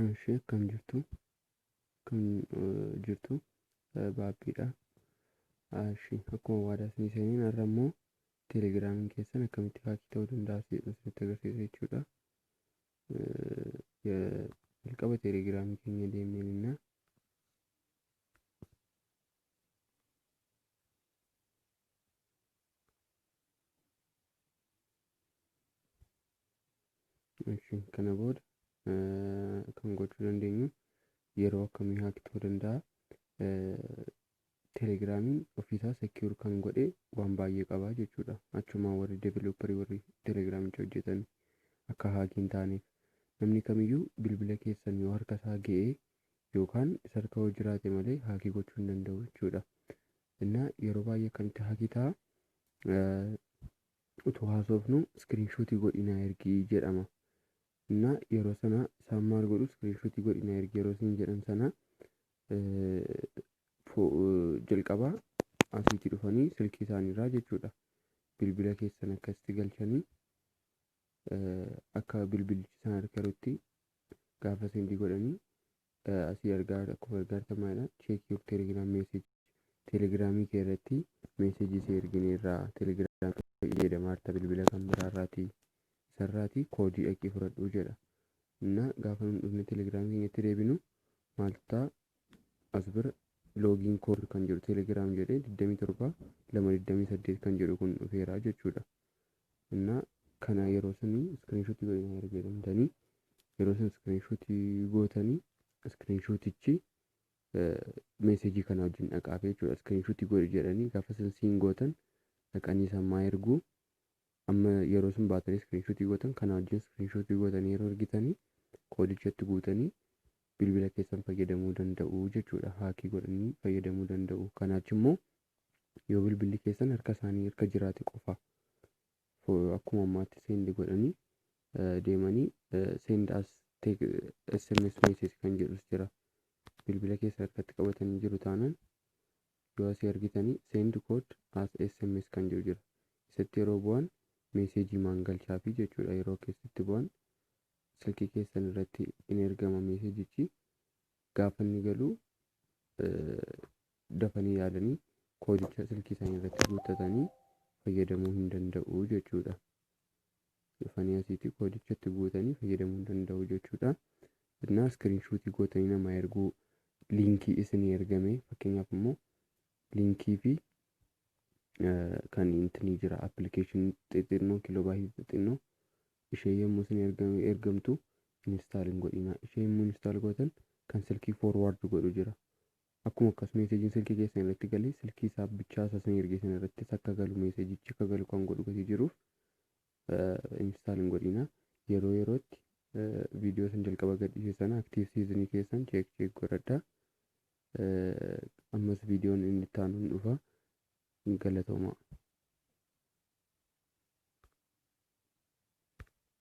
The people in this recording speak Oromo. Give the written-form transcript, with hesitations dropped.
Ishee akkam jirtu? Akkam jirtu? Baabbiidha. Ishee akkuma waadaa isinii seeneen har'a immoo teelegiraamiin keessan akkamitti hack ta'uu danda'a isinitti agarsiisa jechuudha. Jalqaba teelegiraamii keenya deemnee innaa kana booda kan gochuu dandeenyu yeroo akkamii hack ta'uu danda'a? Teelegiraamiin ofiisaa secure kan godhe waan baay'ee qaba jechuudha. Achumaan warri developerii, warri teelegiraamicha hojjetan, akka hack hin taaneef namni kamiyyuu bilbila keessan yoo harka isaa ga'ee yookaan isa harka yoo jiraate malee hack gochuu hin danda'u jechuudha. Innaa yeroo baay'ee akkamitti hack ta'a? Utuu haasofnu "Screenshot godhinaa ergii" jedhama. Innaa yeroo sana isaan maal godhu? "Screenshot godhinaa ergii" yeroo isin jedhan sana jalqaba asiitti dhufanii silkii isaaniirraa jechuudha. Bilbila keessan akkasitti galchanii akka bilbilichi isaan harka jirutti gaafa send godhanii asii argaa, akkuma argaa jirtan maalidha? "Check your Telegram message", teelegiraamii kee irratti message si ergineerraa, teelegiraamii fayyadamaa jirta bilbila kan biraarraatii, isarraatii koodii dhaqii fudhadhuu jedha. Innaa gaafa nu dhufne teelegiraamii keenyatti deebinu maaltu ta'a? As bira "login code" kan jedhu, Telegram jedhee 27 2 28 kan jedhu kun dhufeera jechuudha. Innaa kana yeroo sanii screenshot godhanii ergamtanii, yeroo san screenshot gootanii, screenshotichi message kana wajjin dhaqaaf jechuudha. "Screenshot godhi" jedhanii gaafa san siin gootan dhaqanii isaan maa erguu? Amma yeroo sun baatanii screenshot gootan kana wajjin screenshot gootanii yeroo ergitanii koodichatti guutanii bilbila keessan fayyadamuu danda'u jechuudha. Hack godhanii fayyadamuu danda'u. Kanaachi immoo yoo bilbilli keessan harka isaanii harka jiraate qofa akkuma ammaatti send godhanii deemanii "send as SMS message" kan jedhus jira. Bilbila keessa harkatti qabatanii jiru taanaan yoo asii argitanii "send code as SMS" kan jedhu jira. Isatti yeroo bu'an message maan galchaafi jechuudha. Yeroo keessatti bu'an silkii keessan irratti in ergama messageichi. Gaafa inni galu dafanii yaalanii koodicha silkii isaanii irratti guuttatanii fayyadamuu hin danda'u jechuudha. Dhufanii asiitti koodichatti guutanii fayyadamuu hin danda'u jechuudha. Innaa screenshot gootanii namaa erguu, link isinii ergame, fakkeenyaaf immoo link fi kan intinii jira, application xixinnoo, kilobyte xixinnoo ishee yommuu isin ergamtu install hin godhina. Ishee yommuu install gootan kan silkii forward godhu jira. Akkuma akkas messageiin silkii keessan irratti galee silkii isaa bichaa isa isin erge sana irrattis akka galu, messageichi akka galu kan godhu gatii jiruuf install hin godhina. Yeroo yerootti viidiyoo san jalqaba gadhiise sana active session keessan check check godhadhaa. Ammas viidiyoon inni itti aanu hin dhufa. Galatoomaa.